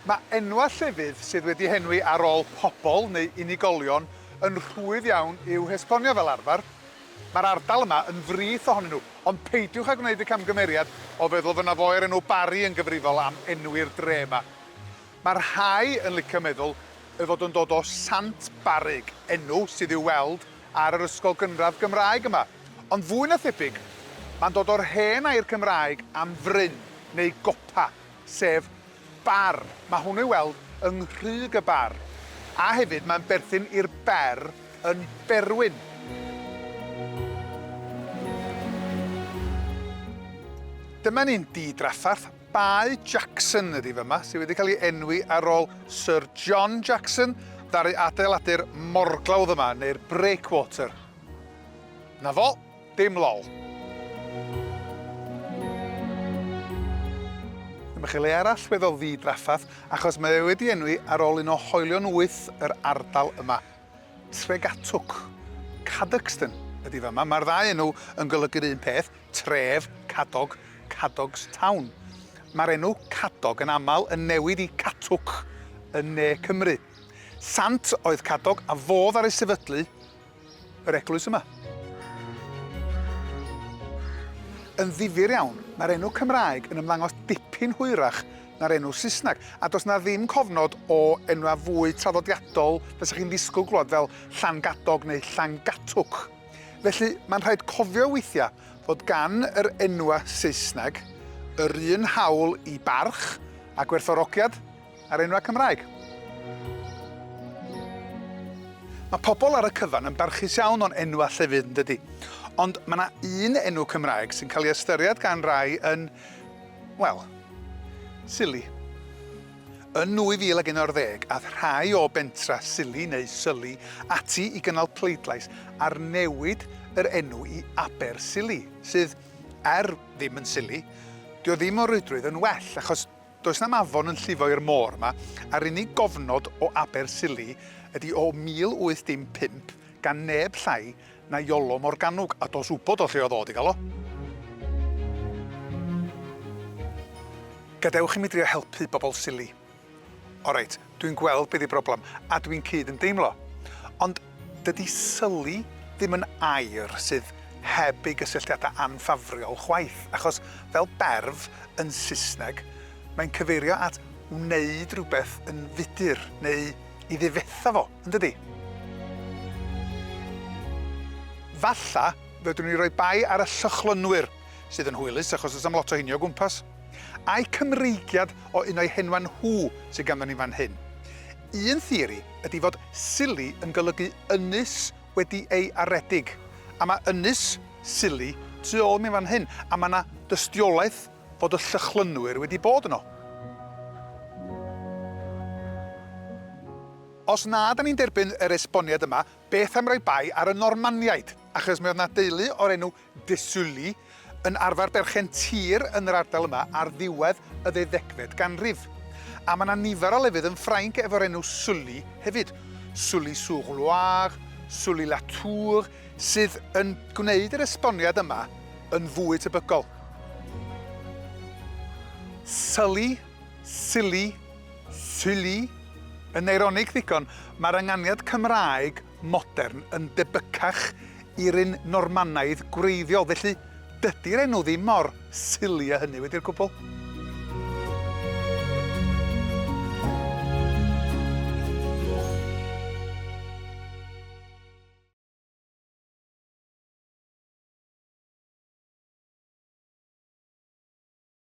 Mae enwau llefydd sydd wedi henwi ar ôl pobl neu unigolion yn rhwydd iawn i'w hesbonio fel arfer. Mae'r ardal yma yn frith ohonyn nhw, ond peidiwch â gwneud y camgymeriad o feddwl fod 'na foi o'r enw Barry yn gyfrifol am enwi'r dre yma. Mae rhai yn licio meddwl ei fod yn dod o Sant Barrug, enw sydd i'w weld ar yr ysgol gynradd Gymraeg yma. Ond fwy na thebyg, mae'n dod o'r hen air Cymraeg am fryn neu gopa, sef bar. Mae hwn i'w weld yng Nghrug y Bar. A hefyd mae'n berthyn i'r ber yn Berwyn. Dyma ni'n di-draffarth. Bae Jackson ydi fyma, sydd wedi cael ei enwi ar ôl Sir John Jackson, ddaru adeiladu'r morglawdd yma, neu'r breakwater. 'Na fo. Dim lol. Dyma chi le arall weddol ddi-drafferth, achos mae e wedi enwi ar ôl un o hoelion wyth yr ardal yma. Tregatwc. Cadoxton ydi fama. Mae'r ddau enw yn golygu'r un peth, tref, Cadog, Cadog's Town. Mae'r enw Cadog yn aml yn newid i Catwc yn ne Cymru. Sant oedd Cadog a fodd ar ei sefydlu yr eglwys yma. Yn ddifyr iawn, mae'r enw Cymraeg yn ymddangos dipyn hwyrach na'r enw Saesneg, a does 'na ddim cofnod o enwau fwy traddodiadol fysa chi'n ddisgwyl glywed fel Llangadog neu Llangatwg. Felly, mae'n rhaid cofio weithiau fod gan yr enwau Saesneg yr un hawl i barch a gwerthfawrogiad a'r enwau Cymraeg. Mae pobl ar y cyfan yn barchus iawn o'n enwau llefydd, yn dydy? Ond mae yna un enw Cymraeg sy'n cael ei ystyried gan rai yn, wel, sili. Yn 2011, aeth rhai o bentra Sili neu Syli ati i gynnal pleidlais ar newid yr enw i Aber Sili, sydd, er ddim yn sili, 'di o ddim o reidrwydd yn well, achos Does na'm afon yn llifo i'r môr yma, a'r unig gofnod o Aber Sili ydi o 1815 gan neb llai na Iolo Morganwg, a does wybod o lle oedd o 'di gael o. Gadewch i mi drio helpu bobl Sili. Oreit, dwi'n gweld be 'di broblam, a dwi'n cyd yn deimlo. Ond dydy syli ddim yn air sydd heb ei gysylltiadau anffafriol chwaith, achos fel berf yn Saesneg, mae'n cyfeirio at wneud rhywbeth yn fudur neu i ddifetha fo, yn dydy? Falla fedrwn ni roi bai ar y Llychlynwyr, sydd yn hwylus achos does 'na'm lot o heini o gwmpas. Ai Cymreigiad o un o'i henwa nhw sydd ganddon ni fan hyn? Un theori ydy fod Sili yn golygu ynys wedi ei aredig. A mae ynys Sili tu ôl mi fan hyn, a mae 'na dystiolaeth fod y Llychlynwyr wedi bod yno. Os na 'da ni'n derbyn yr esboniad yma, beth am roi bai ar y Normaniaid? Achos mi oedd 'na deulu o'r enw de Sully yn arfer berchen tir yn yr ardal yma ar ddiwedd y ddeuddegfed ganrif. A mae 'na nifer o lefydd yn Ffrainc efo'r enw Sully hefyd, Sully-sur-Loire, Sully-la-Tour, sydd yn gwneud yr esboniad yma yn fwy tebygol. Sully, Sully, Sully. Yn eironig ddigon, mae'r ynganiad Cymraeg modern yn debycach i'r un Normanaidd gwreiddiol, felly dydi'r enw ddim mor sili â hynny wedi'r cwbl.